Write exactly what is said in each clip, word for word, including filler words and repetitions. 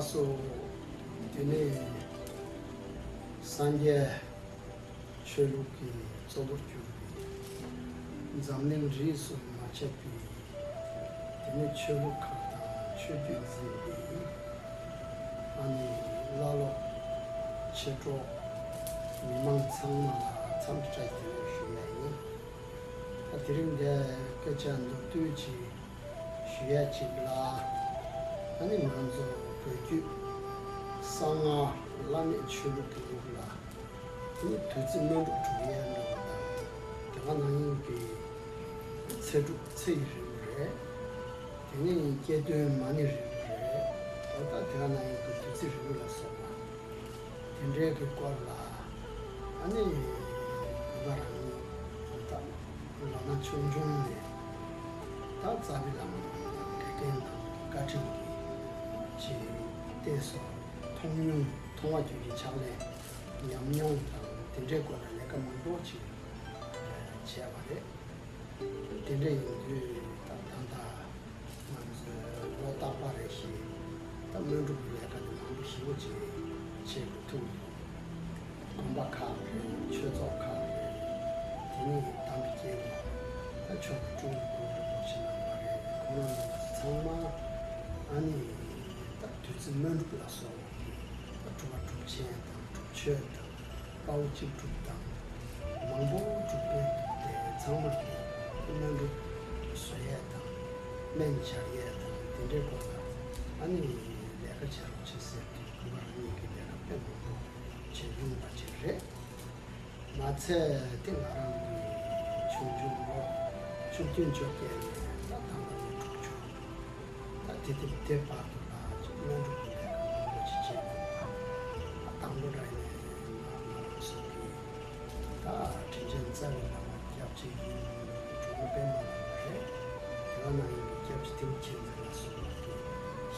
སོ། དེ་ནས་སངས་རྒྱས་ཆོས་ལུགས་ཀྱི་གཙོ་བོར་གྱུར་པའི་འཛམ་གླིང་རིས་སུ་མ་ཆད་པའི་དེ་ནས་ཆོས་ལུགས་ཁག་དང་ཆོས་བརྒྱུད་འཛིན་པའི་ཨ་ནི་བླ་སློབ་མཆེད་གྲོགས་མི་མང་ཚང་མ་ལ་འཚམས་འདྲི་བཀྲ་ཤིས་བདེ་ལེགས་ཞུ་ཡ་ཡིན། ད་དེ་རིང་འདིར་སྐད་ཆ་མདོར་བསྡུས་ཅིག་ཞུ་ཡ་ཅིག་ལ། ཨ་ནི་ང་ཚོ་བོད་བརྒྱུད་གསང་སྔགས་བླ་མེད་ཆོས་ལུགས་ཀྱི་ལུགས་ལ་ནི་བདུད་རྩི་སྨན་སྒྲུབ་སྒྲུབ་ཡས་འདྲ་བ་དང་། དེ་ག་ནང་བཞིན་གྱི་ཚེ་སྒྲུབ་ཚེ་ཡི་རིལ་བུ་རེད། དེ་ནས་སྐྱེ་གདོན་མ་ཎི་རིལ་བུ་རེད། ད་ལྟ་དེ་ག་ནང་བཞིན་གྱི་བདུད་རྩི་རིལ་བུ་ལ་སོགས་པ་དེ་འདྲའི་གི་སྐོར་ལ་ཨ་ནི་བོད་པ་རང་ཉིད་ད་ལོ་ན་ཆུང་ཆུང་ནས་ད་རྩ་བའི་བླ་མ་དང་དགེ་རྒན་དང་བཀའ་དྲིན་གྱི་ཅིག་བལྟས་སོ། མཐོང་མྱོང་མཐོང་བ་བརྒྱུད་ཀྱི་ཕྱག་ལས་ཉམས་མྱོང་དང་དེ་འདྲའི་སྐོར་ལ་ལས་ཀ་མང་པོ་ཅིག་བྱས་པ་རེད། དེ་འདྲ་ཡིན་དུས་ད་ད་ལྟ་ང་ཚོས་ལོ་རྟག་པར་རེ་བཞིན་ད་སྨན་སྒྲུབ་ཀྱི་ལས་ཀ་དེ་མང་པོ་ཞེ་པོ་ཅིག་བྱེད་དགོས་ཐུག་ཡོད། དགོན་པ་ཁག་རེད། ཆོས་ཚོགས་ཁག་རེད། དེ་ནས་དམ་པའི་སྐྱེས་བུ་ད་ཆོས་ཀྱི་སྤྲུལ་སྐུ་རིན་པོ་ཆེ་རྣམ་པ་རེད། ཁོང་རྣམ་པ་ཚང་མ་ཨ་ནི་ད་བདུད་རྩི་སྨན་སྒྲུབ་ལ་སོགས་པའི་ད་སྒྲུབ་པ་སྒྲུབ་ཆེན་དང་སྒྲུབ་མཆོད་དང་། དཔའ་བོ་གཅིག་སྒྲུབ་དང་། མང་པོ་སྒྲུབ་པའི་དེ་ཚང་མ་དེ་སྨན་སྒྲུབ་བཟོ་ཡས་དང་། སྨན་སྦྱར་ཡས་དང་དེ་འདྲའི་སྐོར་ལ་ཨ་ནི་ལས་ཀ་བྱེད་རོགས་བྱེད་ཟེར་དུས་གུས་པ་རང་ཉིད་ཀྱི་ལས་ཀ་དཔེ་མང་པོ་བྱེད་མྱོང་བ་ཅིག་རེད། མ་ཚད་དེ་ང་རང་གི་ཆུང་ཆུང་ལོ་བཅུ་བདུན་བཅོ་བརྒྱད་ནས་ད་ད་ལྟ་ལོ་དྲུག་ཅུ། ད་དེ་དེ་དེ་བར་དུ་ལ་ཅིག་སྨན་སྒྲུབ་ཀྱི་ལས་ཀ་མང་པོ་ཅིག་བྱས་ཡོད། ད་དང་པོ་རང་ནས་ང་ང་རང་ཚོ་གི་ད་དྲིན་ཅན་རྩ་བའི་བླ་མ་སྐྱབས་གཅིག་ཡིན་འགྲོ་བ་པད་མ་ལགས་རེད། དེ་ག་ནང་བཞིན་གྱི་སྐྱབས་རྗེ་ཐིམ་མཁྱེན་བརྩེ་ལ་སོགས་པ་གི་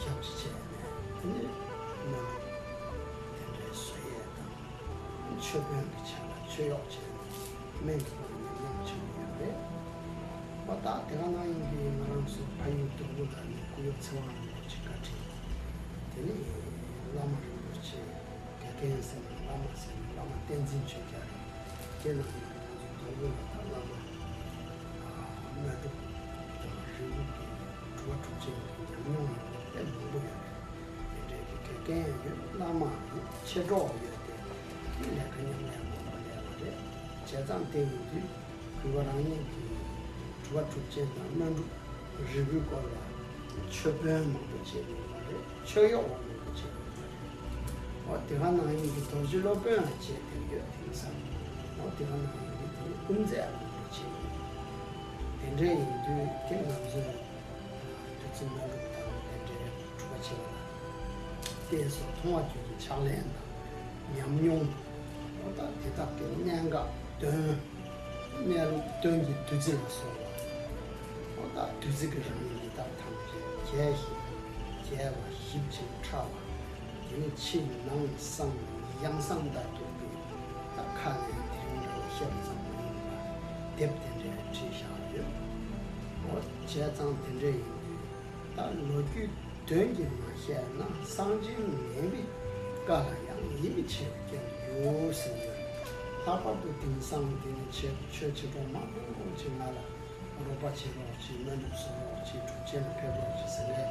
ཞབས་ཕྱི་བྱས་ནས་དེ་ནས་སྨན་སྒྲུབ་དེ་འདྲའི་བཟོ་ཡས་དང་། ཆོས་དཔོན་གྱི་ཆ་ལ་ཆོས་གཡོག་བྱས་ནས་སྨན་གྱི་སྐོར་ཉམས་མྱོང་ཆེན་པོ་ཡོད་རེད། ཨོ་ད་དེ་ག་ནང་བཞིན་གྱི་ང་རང་ཚོ་ཕ་ཡུལ་དོལ་པོ་ལ་ནི་སྐུ་ཡབ་ཚེ་དབང་རིན་པོ་ཆེ་བཀའ་དྲིན། དེ་ནས་བླ་མ་རིན་པོ་ཆེ་དགེ་རྒན་ཟེར་ན་བླ་མ་ཟེར་ན་བླ་མ་བསྟན་འཛིན་ཆོས་རྒྱལ་རེད། དེ་ནང་བཞིན་ང་ཚོ་དོལ་པོ་ལ་ད་བླ་མ་སྨན་སྒྲུབ་དང་རིལ་བུ་གི་སྒྲུབ་པ་སྒྲུབ་ཆེན་གྱི་ཉམས་མྱོང་ཡོད་པ་དཔེ་མང་པོ་ཡོད་རེད། དེ་འདྲའི་གི་དགེ་རྒན་ཡོད། བླ་མ་ཡོད། མཆེད་གྲོགས་ཡོད་དེ། དེ་ལས་ཀ་མཉམ་ལས་མང་པོ་ལས་པ་རེད། བྱས་ཙང་དེ་ཡིན་དུས་གུས་པ་རང་ཉིད་ཀྱིས་སྒྲུབ་པ་སྒྲུབ་ཆེན་དང་སྨན་སྒྲུབ་རིལ་བུའི་སྐོར་ལ་ཆོས་དཔོན་མང་པོ་བྱས་མྱོང་བ་རེད། ཆོས་གཡོག་པ་མང་པོ་བྱས་མྱོང་བ་རེད། འོ་དེ་ག་ནང་བཞིན་གྱི་རྡོ་རྗེ་སློབ་དཔོན་ལ་བྱས་བསྡད་ཡོད། དེང་སང་འོ་དེ་ག་ནང་བཞིན་གྱི་དེ་ནི་སྐུ་མཛད་མང་པོ་བྱས་ཡོད། དེ་འདྲ་ཡིན་དུས་དེ་ང་ཚོས་བདུད་རྩི་སྨན་སྒྲུབ་དང་དེ་འདྲའི་སྒྲུབ་པ་བྱེད་པ་ལ་བལྟས་སོ། མཐོང་བ་བརྒྱུད་ཀྱི་ཕྱག་ལེན་དང་ཉམས་མྱོང་། ཨོ་ད་དེ་དག་གི་གནད་འགག་དོན། གནས་ལུགས་དོན་གྱི་བདུད་རྩི་ལ་སོགས་པ། ཨོ་ད་བདུད་རྩི་གི་རང་བཞིན་འདི་དག་ཐམས་ཅད་རྒྱས་ཤིང་རྒྱས་པ་ཞིབ་ཅིང་ཕྲ་བ། དེ་ནི་ཕྱི་ནང་གསང་ཡང་གསང་ལྟར་དུ་སྤེལ། ད་ཁ་ནས་དེ་རིང་འདྲ་བ་བཤད་པ་ཙམ་མ་ཡིན་པར་དེབ་དེ་འདྲའི་བྲིས་བཞག་ཡོད། འོ་བྱས་ཙང་དེ་འདྲ་ཡིན་དུས་ད་ལོ་རྒྱུས་དོན་གྱིས་མ་བཤད་ན་གསང་ཆེན་ངན་པའི་བཀའ་ལ་ཡང་ཡིད་མི་ཆེས་པའི་རྐྱེན་ཡོད་ཟེར་ཡོད། ལྷག་པར་དུ་དེང་སང་འདི་ནི་ཆོས་ཆོས་ཆེ་གྲོགས་མང་པོ་ཅིག་ང་ལ་རོགས་པ་བྱེད་རོགས་བྱེད། སྨན་སྒྲུབ་བཟོ་རོགས་བྱེད། སྒྲུབ་ཆེན་ལ་ཕེབས་རོགས་བྱེད་ཟེར་ནས་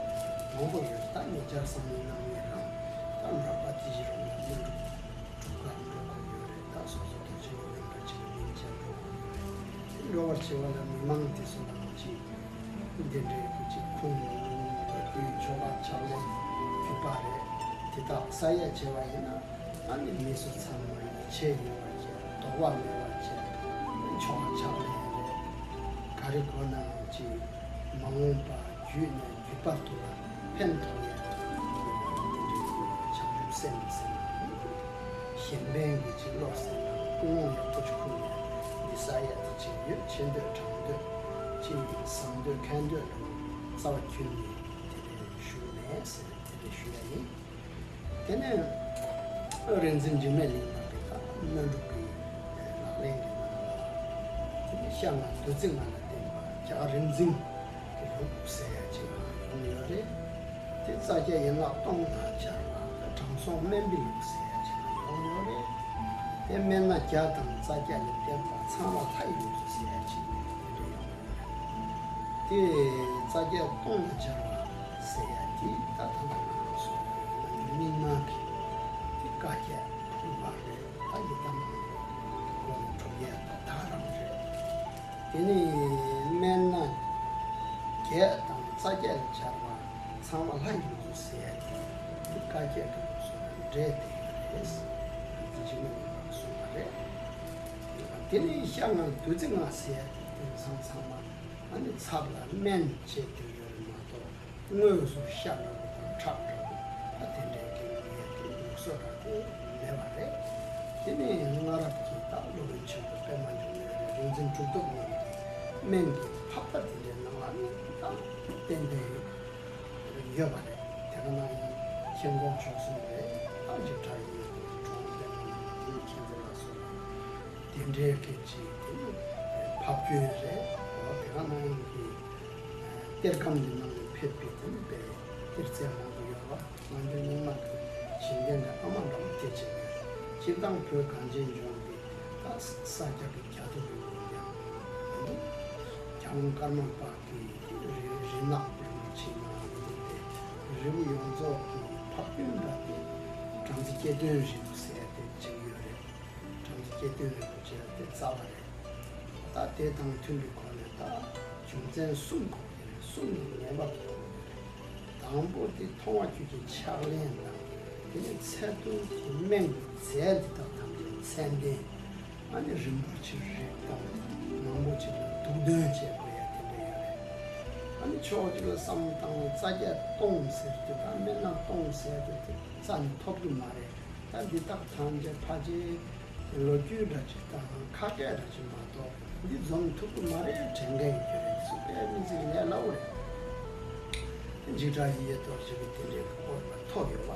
མང་པོ་ཡོད། ད་ཉེ་ཆར་སང་ཉིན་གནངས་ཉིན་རང་ད་འབྲོག་པ་དེ་གཞི་རོགས་ལ་སྨན་སྒྲུབ་སྒྲུབ་གར་འགྲོ་དགོས་ཡོད་རེད། ད་སོ་སོ་དུ་ཆེན་པོ་ཡོད་པ་ཅིག་ལ་མིང་ཅན་འགྲོ་དགོས་ཡོད་རེད། འགྲོ་བར་བྱེད་པ་ལ་མི་མང་དེ་ཚོ་ལའང་ཅིག་འདི་འདྲའི་གི་ཅིག་ཁུངས་མི་ལུང་ལ་རྒྱུའི་ཆོ་ག་ཕྱག་ལེན་རྒྱུད་པ་རེད། དེ་དག་ས་ཡ་བྱེད་པ་ཡིན་ན་ཨ་ནི་མི་སུ་ཚང་མ་ཡིད་ཆེས་ཡོད་པ་བྱས། དོགས་པ་མེད་པ་བྱས། ཆོ་ག་ཕྱག་ལེན་རེད། ག་རེ་དགོས་ནའང་ཅིག་མ་འོངས་པ་རྒྱུད་ནས་རྒྱུད་པ་དུ་ལ་ཕན་ཐོགས་ཡ་དེ་འདྲའི་བྱང་ཆུབ་སེམས་ཟེར་ན་གཞན་ཕན་གྱི་ཅིག་བློ་ཟེར་ན་ཀུན་སློང་ཡག་པོ་ཅིག་ཁུར་ནས་འདི་ས་ཡ་དེ་ཅིག་ཡོད། ཆེ་འདོད་གྲང་འདོད་ཅིག་བཟང་འདོད་ཁེངས་འདོད་ལ་རྩ་བ་ཁྱོན་ནས་དེ་འདྲའི་ཞུ་ནས་ཟེར་དེ་འདྲའི་ཞུ་ཡ་ཡིན། དེ་ནས་རིག་འཛིན་འཇིགས་མེད་གླིང་པ་གི་ད་སྨན་སྒྲུབ་ཀྱི་ལག་ལེན་གྱི་ནང་ལ་དེ་ནས་ཤ་ལྔ་བདུད་རྩི་ལྔ་ལ་བརྟེན་པ་རྒྱ་གར་རིག་འཛིན་གྱི་ལུགས་ཟེར་ཡ་ཅིག་ཡོང་ཡོད་རེད། དེ་རྩ་རྒྱ་ཡན་ལག་སྟོང་དང་སྦྱར་ སོགས་སྨན་པའི་ལུགས་ཟེར་ཡ་ཅིག་ཡང་ཡོང་ཡོད་རེད། དེ་སྨན་སྣ་བརྒྱད་དང་རྩ་བརྒྱད་ལས་བརྟེན་པ་ཚངས་པ་ལྷའི་ལུགས་སུ་ཟེར་ཡ་ཅིག་དེ་འདྲ་ཡོང་ཡོད་རེད། དེ་རྩ་བརྒྱད་སྟོང་ལ་སྦྱར་བ་ཟེར་ཡ་དེ་ད་ད་ལྟ་ང་རང་ཚོ་རྙིང་མ་གི་དེ་བཀའ་བརྒྱད་ཕུར་པ་རེད། ད་ཡི་དམ་སྒོ་ནས་གྲུབ་ཡས་ད་ད་རང་རེད། དེ་ནས་སྨན་སྣ་བརྒྱད་དང་རྩ་བརྒྱད་ལ་སྦྱར་བ་ཚངས་པ་ལྷ་ཡི་ལུགས་སུ་ཟེར་ཡ་དེ་དེ་བཀའ་བརྒྱད་ཀྱི་ལུགས་སུ་འགྲེལ་བསྡད་ཡོད་རེད། འཇིགས་མེད་གླིང་པ་གསུངས་པ་རེད། དེ་ནས་ཤ་ལྔ་བདུད་རྩི་ལྔ་ཟེར་ཡ་དེ་དེང་སང་ཚང་མ་ཨ་ནི་ཚབ་ལ་སྨན་བྱེད་དུ་ཡོད་རེད་མ་གཏོགས། དངོས་སུ་ཤ་འདྲ་པོ་དང་ཁྲག་འདྲ་པོ་ད་དེ་འདྲའི་གི་ཡོད་ཀྱི་ལུགས་སྲོལ་འདྲ་དེ་མེད་པ་རེད། དེ་ནས་སྔ་རབས་ཀྱི་ད་སློབ་དཔོན་ཆེན་པོ་པདྨ་འབྱུང་གནས་རེད། རིག་འཛིན་གྲུབ་ཐོབ་རྣམས་ཀྱིས་སྨན་གྱི་ཕབ་ལྟ་དེ་འདྲའི་ནང་ལ་ནི་ད་ཏན་ཏན་ཡོད་པ་རེད། དེ་ག་ནང་བཞིན་མཁྱེན་ཀོང་ཆོས་གསུམ་རེད། ད་འཇིགས་བྲལ་ཡི་གྲོང་པདྨ་འབྱུང་གནས་མཁྱེན་བརྩེ་ལ་སོགས་པ། དེ་འདྲའི་སྐད་ཅིག་དེ་ནི་ཕབ་སྐྱོན་རེད། འོ་དེ་ག་ནང་གི་གཏེར་ཁ་གི་ནང་ནས་ཕེབས་པའི་དེ་ནི་དཔེ་གཏེར་རྩལ་མང་པོ་ཡོད་པ། ང་ཚོའི་རྙིང་མ་གི་ཞིང་ལྡན་གྱི་ཨ་མ་འདྲ་བོ་དེ་བྱས་ཡོད། སྤྱིར་བཏང་བོད་གངས་ཅན་ལྗོངས་འདི་ད་ས་སྐྱ་གི་རྒྱ་ཐོ་གི་ཡོད་ཀྱང་མི་འདུག་རྒྱལ་དབང་ཀརྨ་པ་གི་རི་རི་ནག་རིན་པོ་ཆེ་ནང་མི་འདུག་སྟེ། རི་བོ་ཡོངས་རྫོགས་ཀྱི་ཕབ་སྐྱོན་འདྲ་སྟེ་སྦྲང་རྩི་སྐྱེ་སྟོན་རིལ་བུ་ཟེར་ཏེ་བྱེད་ཀྱི་ཡོད་རེད། སྦྲང་རྩི་སྐྱེ་སྟོན་རིལ་བུ་བྱས་ཏེ་རྩ་བ་རེད། ད་དེ་དང་མཐུན་པའི་སྒོ་ནས་ད་རྒྱུ་མཚན་གསུམ་དགོས་ཀྱི་རེད། གསུམ་ནི་ངེས་པར་དུ་དགོས་ཀྱི་རེད། དང་པོ་དེ་མཐོང་བ་བཅུད་ཀྱི་ཕྱག་ལེན་དང་། དེ་ནས་ཚད་ཐུབ་ཀྱི་སྨན་གྱི་རྫས་འདི་དག་ཐམས་ཅད་ཚད་ལྡན། ཨ་ནི་རིན་པོ་ཆེ་རིགས་དང་མང་པོ་ཅིག་ལ་དུག་འདོན་བྱེད་དགོས་ཡ་དེ་འདྲ་ཡོད་རེད། ཨ་ནི་ཕྱོགས་གཅིག་ལ་བསམ་བློ་བཏང་ནས་རྩ་བརྒྱད་སྟོང་ཟེར་དུས་ད་སྨན་སྣ་སྟོང་ཟེར་དུས་དེ་རྩ་ནས་ཐོབ་ཀྱི་མ་རེད། ད་འདི་དག་ཐམས་ཅད་ཕལ་ཆེར་ལོ་རྒྱུས་འདྲ་ཅིག་དང་ཁ་སྐད་འདྲ་ཅིག་མ་གཏོགས་འདི་འཛོམས་ཐུབ་ཀྱི་མ་རེད་དྲན་མཁན་ཡོད་རེད། སུ་དཔེ་མི་སྲིད་ལས་སླ་བོ་རེད། འཇིགས་བྲལ་ཡི་གེ་རྡོ་རྗེ་གི་དེ་འདྲའི་དབུ་མ་ཐོབ་ཡོད་པ།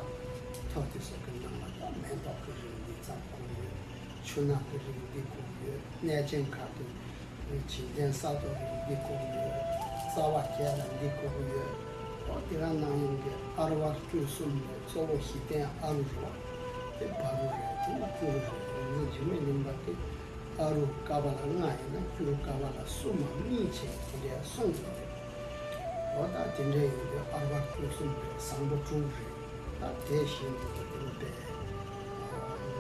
ཐོབ་དེ་སོགས་ཀྱི་ནང་ལ་ད་མེ་ཏོག་གི་རིགས་འདི་ཙམ་དགོས་ཡོད། ཆུ་ནག་གི་རིགས་འདི་དགོས་ཡོད། གནས་ཆེན་ཁག་གི་བྱིན་ལྡན་ས་རྡོ་རིགས་འདི་དགོས་ཡོད། རྩ་བ་བརྒྱད་ལ་འདི་དགོས་ཡོད། ཨོ་དེ་ག་ནང་བཞིན་གྱི་ཨ་རུ་བ་བཅུ་གསུམ་ནས་གཙོ་བོ་གཞི་རྟེན་ཨ་རུ་རུ་བ། དེ་བ་རུ་རེད། དེ་ནི་ཀུ་རུ་རེད། རིག་འཛིན་འཇིགས་མེད་གླིང་པ་དེ་ཨ་རུ་ཀ་པ་ལ་ལྔ་ཡིན་ན་ཀུ་རུ་ཀ་པ་ལ་གསུམ་མམ་གཉིས་བྱས་དེ་འདྲའི་གསུངས་ཡོད་རེད། ལོ་ད་དེ་འདྲའི་ཡིན་དུས་ཨ་རུ་བ་བཅུ་གསུམ་རེད། བཟང་པོ་དྲུག་རེད། ད་དེ་བཞིན་དུ་དེ་ནི་པའི་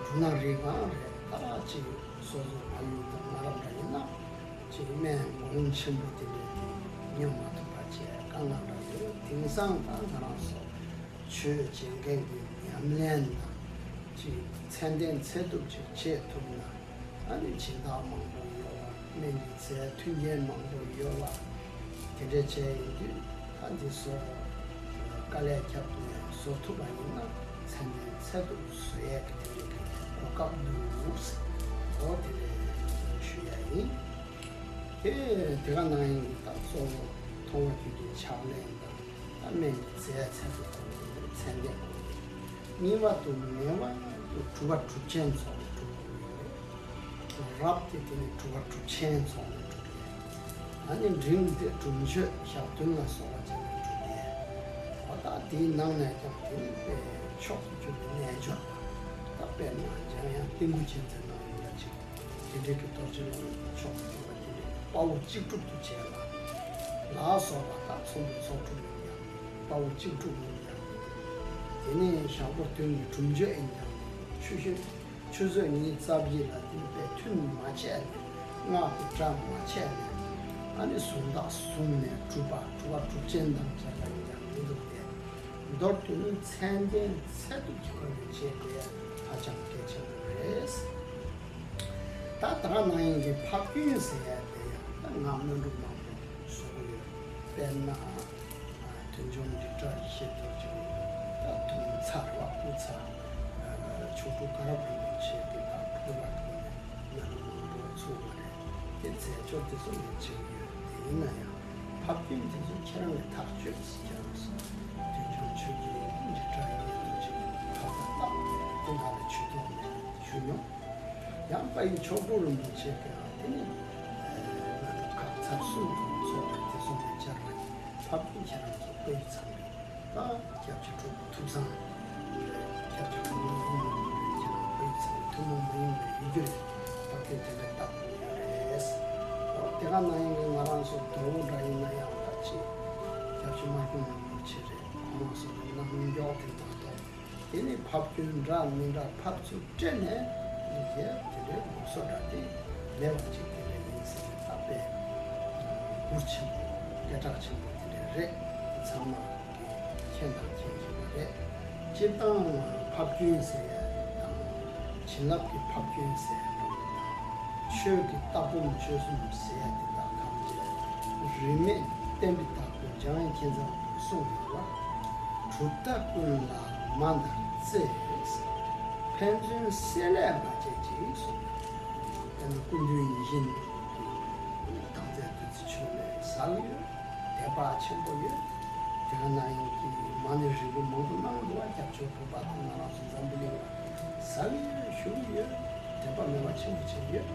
འབྲུ་སྣ་རིགས་ལྔ་རེད། ད་ཅིག་སོ་སོ་ཕ་ཡུལ་དང་མ་རབས་འདྲ་ཡིན་ན་ཅིག་སྨན་གོང་ཆེན་པོ་དེ་འདྲའི་དེ་ཉོ་མ་ཐུབ་པ་བྱས་དཀའ་ངལ་འདྲ་ཡོད། དེང་སང་ད་ང་རང་ཚོ་ཆོས་བྱེད་མཁན་གྱི་ཉམས་ལེན་དང་ཅིག་ཚད་ལྡན་ཚད་ཐུབ་ཅིག་བྱེད་ཐུབ་ན། ཨ་ནི་སྦྱིན་བདག་མང་པོ་ཡོད་པ། སྨན་གྱི་རྫས་མཐུན་རྐྱེན་མང་པོ་ཡོད་པ། དེ་འདྲ་བྱས་ཡིན་དུས་ད་འདི་ཚོ་དཀའ་ལས་བརྒྱབ་ནས་བཟོ་ཐུབ་པ་ཡིན་ན་ཚད་ལྡན་ཚད་ཐུབ་བཟོ་ཡས་ཀྱི་དེ་འདྲའི་གོ་སྐབས་འདུག་ཟེར། འོ་དེ་འདྲ་ཞུ་ཡ་ཡིན། དེ་དེ་ག་ནང་བཞིན་ད་གཙོ་བོ་མཐོང་བ་བཅུད་ཀྱི་ཕྱག་ལེན་དང་། ད་སྨན་གྱི་རྫས་ཚད་ཐུབ་དགོས་ཀྱི་རེད། ཚད་ལྡན་དགོས་ཀྱི་རེད། གཉིས་པ་དུ་མེད་པ་དུ་གྲུབ་པ་གྲུབ་ཆེན་ཚོགས་ནས་གྲུབ་དགོས་ཀྱི་རེད། རབ་དེ་དེ་ནི་གྲུབ་པ་གྲུབ་ཆེན་ཚོགས་ནས་གྲུབ་ཀྱི་རེད། ཨ་ནི་འབྲིང་དེ་སྒྲུབ་མཆོད་ཞག་བདུན་ལ་སོགས་པ་བྱས་ནས་གྲུབ་ཀྱི་རེད། འོ་ད་དེའི་ནང་ནས་ཀྱང་དེ་ནི་དཔེ་མཆོག་ཏུ་གྱུར་པའི་རྣལ་འབྱོར་པ། ད་དཔེར་ན་འཇམ་དབྱངས་ཏིང་འཛིན་མཁྱེན་བརྩེ་ནང་ཡིན་ལ་ཅིག་དེ་འདྲའི་གི་རྡོ་རྗེ་ལ་མཆོག་ཏུ་གྱུར་པ་དེ་འདྲའི་དཔའ་བོ་གཅིག་གྲུབ་ཏུ་བྱས་ལ། ལ་སོགས་པ་དང་ཚོམ་བུ་ཚོགས་དྲུག་ཡིན་ཀྱང་དཔའ་བོ་གཅིག་གྲུབ་ཡིན་ཀྱང་། དེ་ནས་ཞག་པོ་བདུན་གྱི་སྒྲུབ་མཆོད་ཡིན་ཀྱང་ཆུ་ཤོད་ཆུ་ཚོད་ཉི་ཤུ་རྩ་བཞི་ལ་དེ་འདྲའི་ཐུན་མ་ཆད་ནས་སྔགས་ཀྱི་སྒྲ་མ་ཆད་ནས་ཨ་ནི་གཟུངས་ཐག་བཟུང་ནས་སྒྲུབ་པ་གྲུབ་པ་གྲུབ་ཆེན་དང་བཅས་པ་ཡིན་ཀྱང་མི་འདུག་སྟེ། མདོར་བསྡུས་ན་ཚད་ལྡན་ཚད་ཐུབ་ཀྱི་སྒོ་ནས་བྱེད་དགོས་ཡ་ཧ་ཅང་གལ་ཆེན་པོ་རེད། ད་ད་ག་ནང་བཞིན་གྱི་ཕབ་སྐྱོན་ཟེར་ཡ་དེ་ཡང་ད་ང་སྨོན་འདུན་མང་པོ་བཟོ་གི་ཡོད། དཔེར་ན་དོན་ཆུང་འབྲི་གྲྭ་ཡེ་ཤེས་རྡོ་རྗེ་ད་དུང་ཚར་བ་སྐུ་ཚར་ཆོས་དྲུག་དཀར་རབ་རིན་པོ་ཆེ་གི་ད་ཕུར་བ་ཐོག་ནས་ང་ལ་མང་པོ་ཚུགས་པ་རེད། དེ་རྫས་སྦྱོར་དེ་ཚོ་ངས་བྱེད་ཀྱི་ཡོད། དེ་ཡིན་ན་ཡང་ཕབ་སྐྱོན་དེ་ཚོ་ཁྱེད་རང་གིས་ཐག་གཅོད་ཟེར་ཀྱང་སོང་། དོན་ཆུང་ཆོས་ཀྱི་འབྲི་གྲྭ་ཡིན་དུ་ཅིག་ཐོག་ཏུ་བཏབ་དེ་ང་ལ་ཇུས་གཏོགས་ནས་ཞུ་མྱོང་། ཡང་དཔལ་ཡུལ་མཆོག་སྤྲུལ་རིན་པོ་ཆེ་གིས་དེ་ནི་ང་ཚོ་ཁག་ཚར་གསུམ་དུ་ཚོགས་པའི་དེ་ཚོ་ནས་བཅར་བ་ཡིན། ཕབ་སྐྱོན་ཁྱེད་རང་ཚོ་དཔེ་ཡིས་ཚང་རེད། ད་སྐྱབས་རྗེ་གྲུབ་ཐོབ་ཚང་། སྐྱབས་རྗེ་ རྒྱུ་རེད། ད་དེ་དེ་འདྲ་བཏགས་ཡོད་རེད། འོ་དེ་ག་ནང་བཞིན་གྱི་ང་རང་ཚོ་དོལ་པོ་འདྲ་ཡིན་ན་ཡང་ད་ཅིག་སྐྱབས་ཆུ་མ་སྐྱོང་ནས་མི་ཆེ་རེད། ཁོང་ཚོ་ལ་གནང་མགྱོགས་དེ་མ་གཏོགས། དེ་ནས་ཕབ་སྐྱོན་འདྲ་མི་འདྲ་ཕར་ཚུར་སྤྲད་ནས་ཡིན་གྱི་དེ་འདྲའི་ལུགས་སྲོལ་འདྲ་དེ་མེད་པ་ཅིག་དེ་འདྲ་ཡིན་ཟེར་ནས་ད་དཔེ་འགུར་ཆེན་པོ་སྐད་གྲགས་ཆེན་པོ་དེ་འདྲ་རེད། ཚང་མ་གིས་མཁྱེན་དང་མཁྱེན་བཞིན་པ་རེད། སྤྱིར་བཏང་ཕབ་སྐྱོན་ཟེར་ཡ་དང་། བྱིན་རླབས་ཀྱི་ཕབ་སྐྱོན་ཟེར་ཡ་དང་། ཆོས་ཀྱི་ལྟ་སྒོམ་སྤྱོད་གསུམ་ཟེར་ཡ་དེ་དག་ཐམས་ཅད་རིས་མེད་བསྟན་པའི་བདག་པོ་འཇམ་དབྱངས་མཁྱེན་བརྩེ་དབང་པོས་གསུངས་ཡོད་ལ། གྲུབ་མཐའ་ཀུན་ལ་མ་འདར་བརྩེ། ཕན་ཚུན་བསྲེ་ལྷད་མ་བྱེད་ཅིག་གསུངས་ཡོད། དཔེར་ན་སྐུ་མདུན་ཡིད་བཞིན་ནོར་བུ་གིས་དམ་རྫས་བདུད་རྩི་མཆོད་མེ་ཟ་གི་ཡོད། དད་པ་ཆེན་པོ་ཡོད། དེ་ག་ནང་བཞིན་གྱི་མ་ཎི་རིལ་བུ་མང་པོ་གནང་འདུག་བ། སྐྱབས་མཆོག་གོ་པ་དང་ང་རང་ཚོ་འཛམ་བུ་གླིང་ལ་ཟ་གི་ཡོད། ཞུ་གི་ཡོད། དད་པ་མོས་པ་ཆེན་པོ་བྱེད་ཀྱི་ཡོད།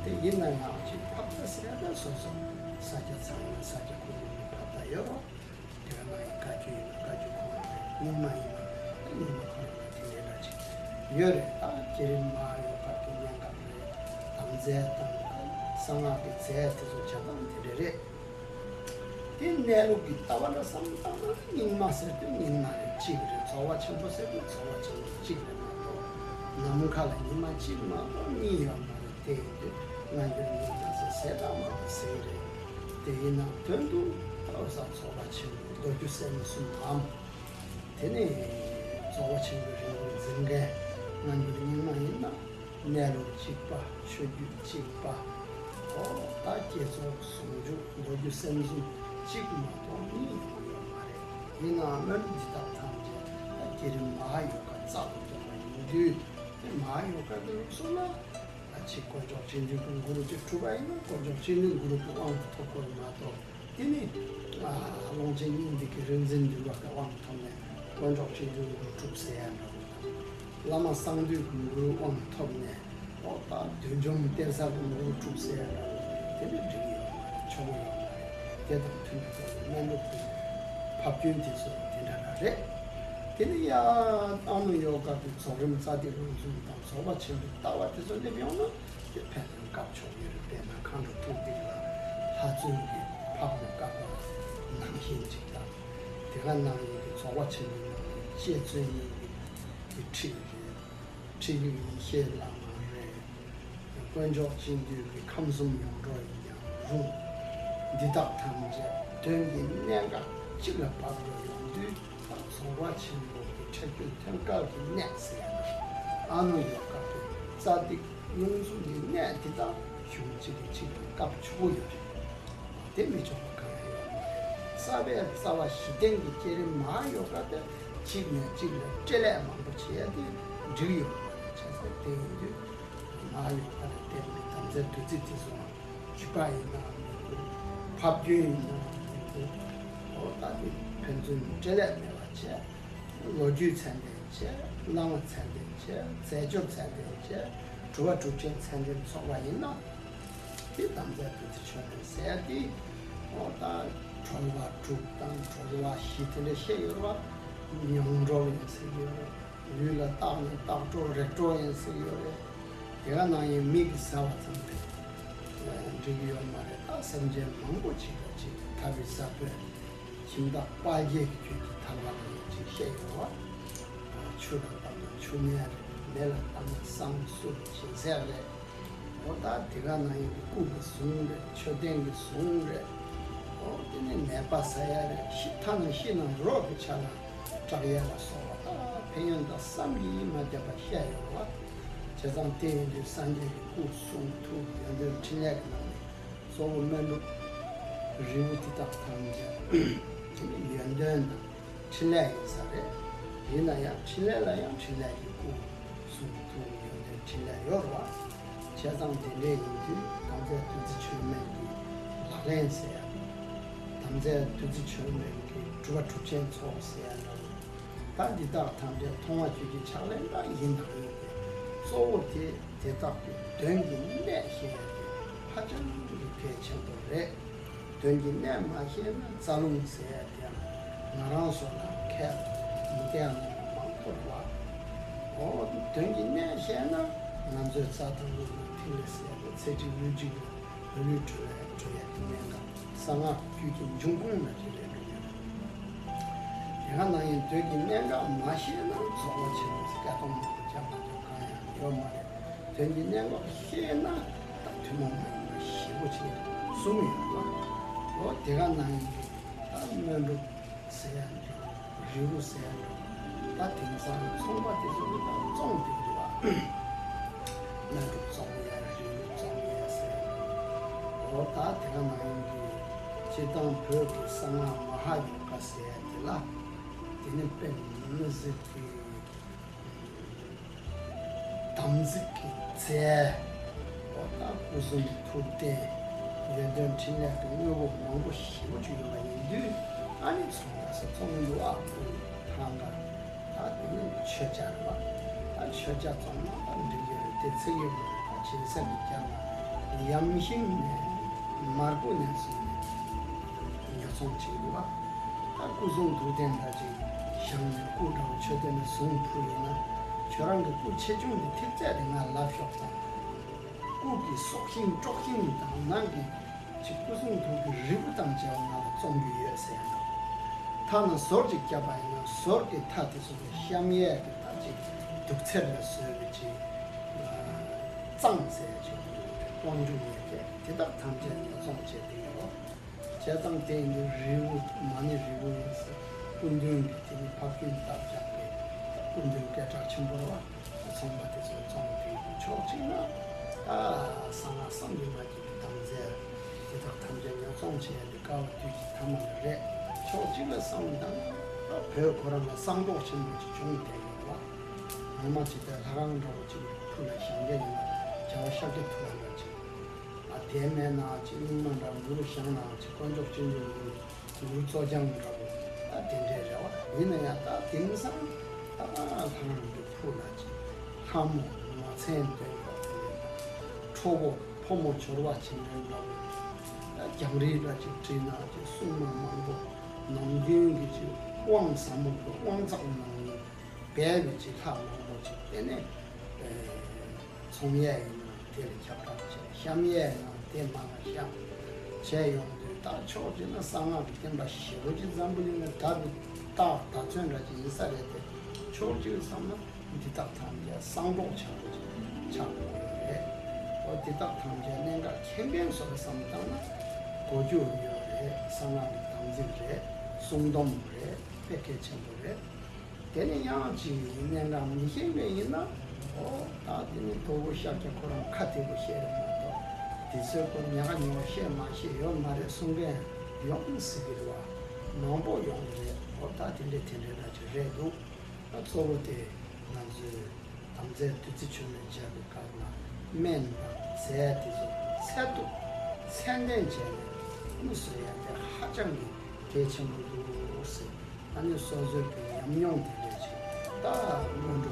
དེ་ཡིན་ན་ཡང་ཅིག་ཕབ་ད་ཟེར་ཡ་ད་སོ་སོ་ས་སྐྱ་ཚང་ཡིན་ན་ས་སྐྱ་ཁོ་རང་གི་ཕབ་ད་ཡོད་རོགས། དེ་ག་ནང་བཞིན་བཀའ་བརྒྱུད་ཡིན་ན་བཀའ་བརྒྱུད་ཁོ་རང་རེད། རྙིང་མ་ཡིན་ན་རྙིང་མ་ཁོ་རང་ལ་དེ་འདྲ་འདྲ་ཅིག་ཡོད་རེད། ད་བསྐྱེད་རིམ་མ་ཧཱ་ཡོ་ག་གི་གནད་འགག་རེད། དམ་རྫས་དང་གསང་སྔགས་ཀྱི་རྫས་དེ་ཚོ་བྱ་སྟངས་དེ་འདྲ་རེད། དེ་གནས་ལུགས་ཀྱི་ལྟ་བ་ལ་བསམ་བློ་བཏང་ན་རྙིང་མ་ཟེར་དུས་རྙིང་མ་རེད། གཅིག་རེད། རྫོགས་པ་ཆེན་པོ་ཟེར་དུས་རྫོགས་པ་ཆེན་པོ་གཅིག་རེད་མ་གཏོགས། ནམ་མཁའ་ལ་ཉི་མ་གཅིག་མ་གཏོགས་གཉིས་ཡོད་མ་རེད། དེ་ཡིན་དུས་སྔ་འགྱུར་རྙིང་མ་ཟེར་ཟེར་དང་མ་གཏོགས་ཟེར་གྱི་རེད། དེ་ཡིན་ན་དོན་དུ་ད་འོ་ས་རྫོགས་པ་ཆེན་པོ་མདོ་རྒྱུད་ཟེར་མི་གསུམ་མམ། དེ་ནས་རྫོགས་པ་ཆེན་པོའི་རིམ་པ་འཛིན་མཁན་སྔ་འགྱུར་རྙིང་མ་ཡིན་ན། གནས་ལུགས་གཅིག་པ། ཆོས་བརྒྱུད་གཅིག་པ། ཨོ་ད་བསྐྱེད་རྫོགས་ཟུང་འཇུག་མདོ་རྒྱུད་སེམས་གསུམ་གཅིག་མ་གཏོགས་གཉིས་ཡོང་ཡོད་མ་རེད། ཡིན་ནའང་སྔ་འགྱུར་འདི་དག་ཐམས་ཅད་ད་བསྐྱེད་རིམ་མ་ཧཱ་ཡོ་ག་རྩ་ལ་གཏོགས་པ་ཡིན་དུས། དེ་མ་ཧཱ་ཡོ་ག་གི་ལུགས་སྲོལ་ལ། ད་ཅིག་དཀོན་མཆོག་སྤྱི་འདུས་ཀྱི་གུ་རུ་དེ་གྲུབ་པ་ཡིན་ན་དཀོན་མཆོག་སྤྱི་འདུས་གུ་རུ་གི་དབང་དུ་ཐོབ་དགོས་མ་གཏོགས། དེ་ནི་ཨ་ཀློང་ཆེན་སྙིང་ཐིག་གི་རིག་འཛིན་འདུས་པ་གི་དབང་ཐོབ་ནས་དཀོན་མཆོག་སྤྱི་འདུས་གུ་རུ་གྲུབ་ཟེར་ཡ་འདྲ་བོ་དང་། བླ་མ་གསང་འདུས་གུ་རུ་དབང་ཐོབ་ནས་ཨོ་ད་བདུད་འཇོམས་གཏེར་གསར་གུ་རུ་གྲུབ་ཟེར་ཡ་འདྲ་བོ་དེ་ནི་འགྲིག་ཡོད་མ་རེད། ཆོག་ཡོད་མ་རེད། དེ་དང་མཐུན་པའི་ཐོག་ནས་སྨན་སློབ་ཀྱི་ཕབ་སྐྱོན་དེ་ཚོ་དེ་འདྲ་འདྲ་རེད། དེ་ནི་ཡང་ཨ་ནུ་ཡོ་ག་གི་རྫོགས་རིམ་རྩ་ཐིག་རང་གཟུགས་དང་རྫོགས་པ་ཆེན་པོའི་ལྟ་བ་དེ་ཚོ་སླེབས་ཡོང་ན། དེ་ཕན་ཚུན་བཀབ་ཆོག་ཡོད་རེད། དཔེར་ན་མཁའ་འགྲོ་ཐུགས་ཐིག་ལ་ལྷ་བཙུན་གྱིས་ཕབ་ནས་བཀབ་པ་ནང་བཞིན་ཅིག་དང་། དེ་ག་ནང་བཞིན་གྱི་རྫོགས་པ་ཆེན་པོའི་ནང་བཞིན་རྗེ་བཙུན་སྙིང་ཐིག་གི་ཁྲིད་རེད། ཁྲིད་ཡིག་ཡེ་ཤེས་བླ་མ་རེད། དཀོན་མཆོག་སྤྱི་འདུས་ཀྱི་ཁམས་གསུམ་ཡོངས་གྲོལ་ཡིན་ཀྱང་རུང་། འདི་དག་ཐམས་ཅད་དོན་གྱི་གནད་འགག་གཅིག་ལ་བབས་འགྲོ་ཡོང་དུས། རྫོགས་པ་ཆེན་པོ་གི་ཁྲིད་རྒྱུན་ཐོན་སྐབས་ཀྱི་གནད་ཟེར་ཡ་ན། ཨ་ནུ་ཡོ་ག་གི་རྩ་ཐིག་ཡོངས་རྫོགས་ཀྱི་གནད་འདི་དག་གཞུང་གཅིག་གིས་གཅིག་ལ་བཀབ་ཆོག་གི་ཡོད་རེད། དེ་མི་ཆོག་པ་གང་ཡང་ཡོད་མ་རེད། རྩ་བའི་རྩ་བ་གཞི་རྟེན་གྱི་བསྐྱེད་རིམ་མ་ཧཱ་ཡོ་ག་དེ་གཅིག་ནས་གཅིག་ལ་སྤྲེལ་ལད་མང་པོ་བྱེད་ཡ་དེ་འགྲིག་ཡོད་མ་རེད། བྱས་ཙང་དེ་ཡིན་དུས་མ་ཧཱ་ཡོ་ག་ལ་བརྟེན་པའི་དམ་རྫས་བདུད་རྩི་དེ་ཚོ་རྒྱུད་པ་ཡིན་ན་མི་དགོས། ཕབ་སྐྱོན་ཡིན་ན་མི་དགོས། འོ་ད་དེ་ཕན་ཚུན་སྤྲེལ་ལད་མེད་པ་བྱས། ལོ་རྒྱུས་ཚད་ལྡན་བྱས། བླ་མ་ཚད་ལྡན་བྱས། རྫས་སྦྱོར་ཚད་ལྡན་བྱས། གྲུབ་པ་གྲུབ་ཆེན་ཚད་ལྡན་ཚོགས་པ་ཡིན་ན། དེ་དམ་རྫས་བདུད་རྩི་མཆོད་རྟེན་ཟེར་ཡ་དེ། འོ་ད་གྲོལ་བ་དྲུག་དང་གྲོལ་བ་བཞི་དེ་འདྲ་བཤད་ཡོད་རེད་བ། མྱོང་གྲོལ་ཡིན་ཟེར་གྱི་ཡོད་རེད། ལུས་ལ་བཏགས་ནས་བཏགས་གྲོལ་རེག་གྲོལ་ཡིན་ཟེར་གྱི་ཡོད་རེད། དེ་ག་ནང་བཞིན་མིག་གིས་ཟ་བ་ཙམ་རེད། འགྲིག་གི་ཡོད་མ་རེད། ད་སེམས་ཅན་མང་པོ་ཅིག་ལ་ཅིག་ཐར་པའི་ས་བོན། ཁྱིམ་བདག་དཔལ་དགྱེས་ཀྱི་རྒྱུད་ཀྱི་ཐར་པ་ལ་ཡང་ཅིག་བཤད་ཡོད་པ། ཆུ་ལ་བཏབ་ན་ཆུ་ངན་རེད། མེ་ལ་བཏབ་ན་བསང་གསུར་སྦྱིན་སྲེག་རེད། འོ་ད་དེ་ག་ནང་བཞིན་གྱི་སྐུ་གི་གཟུངས་རེད། མཆོད་རྟེན་གྱི་གཟུངས་རེད། འོ་དེ་ནས་ནད་པ་ཟ་ཡ་རེད། ཤི་ཐ་ན་ཤི་ན་རོ་གི་ཆ་ལ་སྐྲག་ཡ་ལ་སོགས་པ་ད་ཕན་ཡོན་དང་བསམ་གྱིས་མ་ཁྱབ་པ་བཤད་ཡོད་པ། བྱས་ཙང་དེ་ཡིན་དུས་སངས་རྒྱས་ཀྱི་སྐུ་གསུང་ཐུགས་ཡོན་ཏན་ཕྲིན་ལས་ཀྱི་ནང་ནས། གཙོ་བོ་སྨན་སྒྲུབ་རིལ་བུ་འདི་དག་ཐམས་ཅད་དེ་ནི་ཡོན་ཏན་དང་ཕྲིན་ལས་ཡིན་ས་རེད། ཡིན་ན་ཡང་ཕྲིན་ལས་ལ་ཡང་ཕྲིན་ལས་ཀྱི་སྐུ་གསུང་ཐུགས་ཡོན་ཏན་ཕྲིན་ལས་ཡོད་རེད་བ། བྱས་ཙང་དེ་འདྲ་ཡིན་དུས་དམ་རྫས་བདུད་རྩི་མཆོད་མེ་གི་ལག་ལེན་ཟེར་ཡ། དམ་རྫས་བདུད་རྩི་མཆོད་མེ་གི་གྲུབ་པ་གྲུབ་ཆེན་ཚོགས་ཟེར་ཡ་འདྲ་བོ། ད་འདི་དག་ཐམས་ཅད་མཐོང་བ་ཆོས་ཀྱི་ཕྱག་ལེན་དག་ཡིན་དང་ཡིན་ཏེ། གཙོ་བོ་དེ་དེ་དག་གི་དོན་གྱི་གནད་ཤེས་ཡ་དེ་ཧ་ཅང་གི་གལ་ཆེན་པོ་རེད། དོན་གྱི་གནད་མ་ཤེས་ན་རྩ་རླུང་ཟེར་ཡ་དེ་ཡང་ང་རང་ཚོ་ལ་ཁས་མི་བདེ་ཡ་མང་པོ་རེད་བ། འོ་དོན་གྱི་གནད་ཤེས་ན་ ང་ཚོའི་རྩྭ་ཐང་ལུགས་ལ་ཐིག་ལེ་ཟེར་ཡ་དེ་ཚེ་གཅིག་ལུས་གཅིག་ལ་འོད་ལུས་གྲོལ་བའི་གྲོལ་ཡ་དེ་གནད་འགག་གསང་སྔགས་རྒྱུད་ཀྱི་འབྱུང་ཁུངས་ལ་ཅིག་རེད་འགྲོ་གི་རེད། དེ་ག་ནང་བཞིན་དོན་གྱི་གནད་འགག་མ་ཤེས་ན་རྫོགས་པ་ཆེན་པོ་ཟེར་སྐད་གཏོང་མང་པོ་རྒྱབ་མ་རྒྱབ་གང་ཡང་ཡོད་མ་རེད། དོན་གྱི་གནད་འགག་ཤེས་ན་ད་ཐུན་མོང་མ་ཡིན་པ་ཞེ་པོ་ཅིག་གསུངས་ཡོད་ལ། འོ་དེ་ག་ནང་བཞིན་གྱི་ད་སྨོན་སྒྲུབ་ཟེར་ཡ་འདྲ། རིལ་བུ་ཟེར་ཡ་འདྲ། ད་དེང་སང་ཚོང་པ་དེ་ཚོ་གི་ད་བཙོང་བསྡད་ཀྱི་འདུག་བ། སྨན་སྒྲུབ་བཙོང་ཡ། རིལ་བུ་བཙོང་ཡ་ཟེར་ཡ་འདྲ། འོ་ད་དེ་ག་ནང་བཞིན་གྱི་སྤྱིར་བཏང་བོད་ཀྱི་གསང་སྔགས་མ་ཧཱ་ཡོ་ག་ཟེར་ཡ་དེ་ལ། དེ་ནི་དཔེ་མི་སྲིད་པའི་དམ་ཚིག་གི་རྩལ། འོ་ད་སྐུ་གསུང་ཐུགས་རྟེན། ཡོན་ཏན་ཕྲིན་ལས་ཀྱི་དངོས་པོ་མང་པོ་ཞེ་པོ་ཅིག་ཡོད་པ་ཡིན་དུས། ཨ་ནི་ཚོང་ར་ས་ཚོང་འདུག་ཨ། ཁོ་ཐང་ག་ད་དེ་ནི་མཆོད་ཆ་རེད་བ། ད་མཆོད་ཆ་བཙོང་ན་ད་འགྲིག་གི་རེད། དེ་ཚིག་ཡོད་མ་རེད། ད་སྦྱིན་སྲེག་གི་རྒྱབ་ལ་ཡམ་ཤིང་ནས་མར་ཁུ་ནས་བཟུང་ནས་ཉོ་ཚོང་བྱེད་འདུག་ཨ། ད་སྐུ་གསུང་ཐུགས་རྟེན་འདྲ་ཅིག་བཞེངས་ནས་སྐུ་འདྲ་བོ་མཆོད་རྟེན་ནས་བཟུང་ཕུལ་ཡིན་ན། ཁྱོད་རང་གི་སྐུ་ཆེ་ཆུང་གི་ཐེབས་རྩ་དེ་ང་ལབ་ཤོག་དང་། སྐུ་གི་སྲོག་ཤིང་དཀྲོག་ཤིང་དང་ནང་གི་ཅིག་སྐུ་གསུང་ཐུགས་ཀྱི་རིལ་བུ་དང་བཅས་པ་ང་ལ་བཙོང་རྒྱུ་ཡོད་ཟེར་ཡ་འདྲ། ཐ་ན་ཟོར་ཅིག་བརྒྱབ་པ་ཡིན་ན་ཟོར་གྱི་མཐའ་དེ་ཚོ་ལ་བཤམ་ཡས་ཀྱི་ད་ཅིག་དུག་ཚེར་ལ་བཟོས་པའི་ཅིག་གཙང་ཟེར་ཅིག་དབང་ཕྱུག་ཡོད་དེ་དེ་དག་ཐམས་ཅད་ཉོ་ཚོང་བྱས་ཏེ་ཡོད། བྱས་ཙང་དེ་ཡིན་དུས་རིལ་བུ་མ་ཎི་རིལ་བུ་ཡིན་ཟེར། སྐུ་མདུན་གྱི་དེ་ནི་ཕ་ཕུལ་བཏབ་བཞག་པའི་སྐུ་མདུན་སྐད་གྲགས་ཆེན་པོ་རེད་བ། ཚོང་པ་དེ་ཚོས་བཙོང་དེ་ཕྱོགས་གཅིག་ན་ད་གསང་སྔགས་བསམ་གྱིས་མ་ཁྱབ་པའི་དམ་རྫས་དེ་དག་ཐམས་ཅད་ཉོ་ཚོང་བྱས་ཏེ་དཀའ་བ་དུས་ཀྱི་ཐ་མ་ལ་རེད། ཕྱོགས་གཅིག་ལ་བསམ་བློ་བཏང་ན་ད་བོད་ཁོ་རང་ལ་གསང་སྒྲོག་ཆེན་པོ་ཅིག་བྱུང་བསྡད་ཡོད་རེད་བ། ངོ་མ་ཅིག་ད་ལྷ་ཁང་འདྲ་བོ་ཅིག་ཕུལ་ལ་བཞེངས་མཁན་ཡིན་ན་རྒྱལ་བ་ཤཱཀྱ་ཐུབ་པ་འདྲ་ཅིག་ཨ་དེ་མེད་ན་ཅིག་རྙིང་མ་འདྲ་མགུར་བཞེངས་ན་ཅིག་དཀོན་མཆོག་སྤྱི་འཇུག་མགུར་མགུར་གཙོ་རྐྱང་འདྲ་བོ་ད་དེ་འདྲས་རེད་བ། ཡིན་ན་ཡང་ད་དེང་སང་ད་ལྷ་རང་གི་ཕུག་ལ་ཅིག་ལྷ་མོ་ངོ་མཚན་སྟོན་པ་དེ་འདྲས་དང་ཁྲོ་བོ་ཕོ་མོ་སྦྱོར་བ་ཅན་འདྲ་བོ་ད་རྒྱང་རིང་ལ་ཅིག་བྲིས་ན་ཅིག་སྲུང་མ་མང་པོ་ནམ་རྒྱུན་གྱི་ཅིག་དབང་ཟབ་མོ་གི་དབང་གཙང་ནང་ནས་སྦས་པའི་ཅིག་ལྷ་མང་པོ་ཅིག་དེ་ནས་ཚོང་ཡས་ཡིན་ན་དེ་ལ་ཁྱབ་བསྒྲགས་བྱས། བཤམ་ཡས་ཡིན་ན་དེ་མ་ལ་བཤམས་བྱས་ཡོང་དུས་ད་ཕྱོགས་གཅིག་ན་གསང་སྔགས་ཀྱི་བསྟན་པ་ཞེ་པོ་ཅིག་འཛམ་བུ་གླིང་ལ་དར་བའི་རྟགས་ད་ཚོད་འདྲ་ཅིག་ཡིན་ས་རེད་དེ། ཕྱོགས་གཅིག་བསམ་ན་འདི་དག་ཐམས་ཅད་གསང་སྒྲོག་ཆེན་པོ་ཅིག་ཆགས་དགོས་ཡོད་རེད། འོ་འདི་དག་ཐམས་ཅད་གནད་འགག་མཁྱེན་མཁན་ཚོ་ལ་བསམ་བཏང་ན་གོ་རྒྱུ་ཡོད་རེད། གསང་སྔགས་ཀྱི་དམ་ཚིག་རེད། སྲུང་སྡོམ་རེད། དཔེ་གལ་ཆེན་པོ་རེད། དེ་ནི་ཡང་ཅིག་གནད་འགག་མི་ཤེས་པ་ཡིན་ན། ཨོ་ད་དེ་ནི་དོལ་པོ་ཤཱཀྱ་ཁོ་རང་ཁ་བདེ་པོ་བཤད་རེད་མ་གཏོགས་དེ་ཚོའི་སྐོར་ཉག་ཉོག་བཤད་མ་ཤེས་ཡོད་མ་རེད་གསུང་མཁན་ཡོང་སྲིད་ཀྱི་རེད་བ། མང་པོ་ཡོང་གི་རེད། ཨོ་ད་དེ་འདྲས་དེ་འདྲས་འདྲ་ཅིག་རེད་འདུག་ད་གཙོ་བོ་དེ་ང་ཚོའི་དམ་རྫས་བདུད་རྩི་ཆུ་ནས་བྱས་པའི་སྐབས་ལ་སྨན་དང་རྫས་དེ་ཚོ་ཚད་ཐུབ་ཚད་ལྡན་བྱས་ནས་ཨ་ནི་བཟོ་ཡ་དེ་ཧ་ཅང་གི་གལ་ཆེན་པོ་འདུག་ཟེར། ཨ་ནི་སོ་སོའི་གི་ཉམས་མྱོང་དེ་འདྲ་ཅིག་ད་སྔོན་འགྲོ།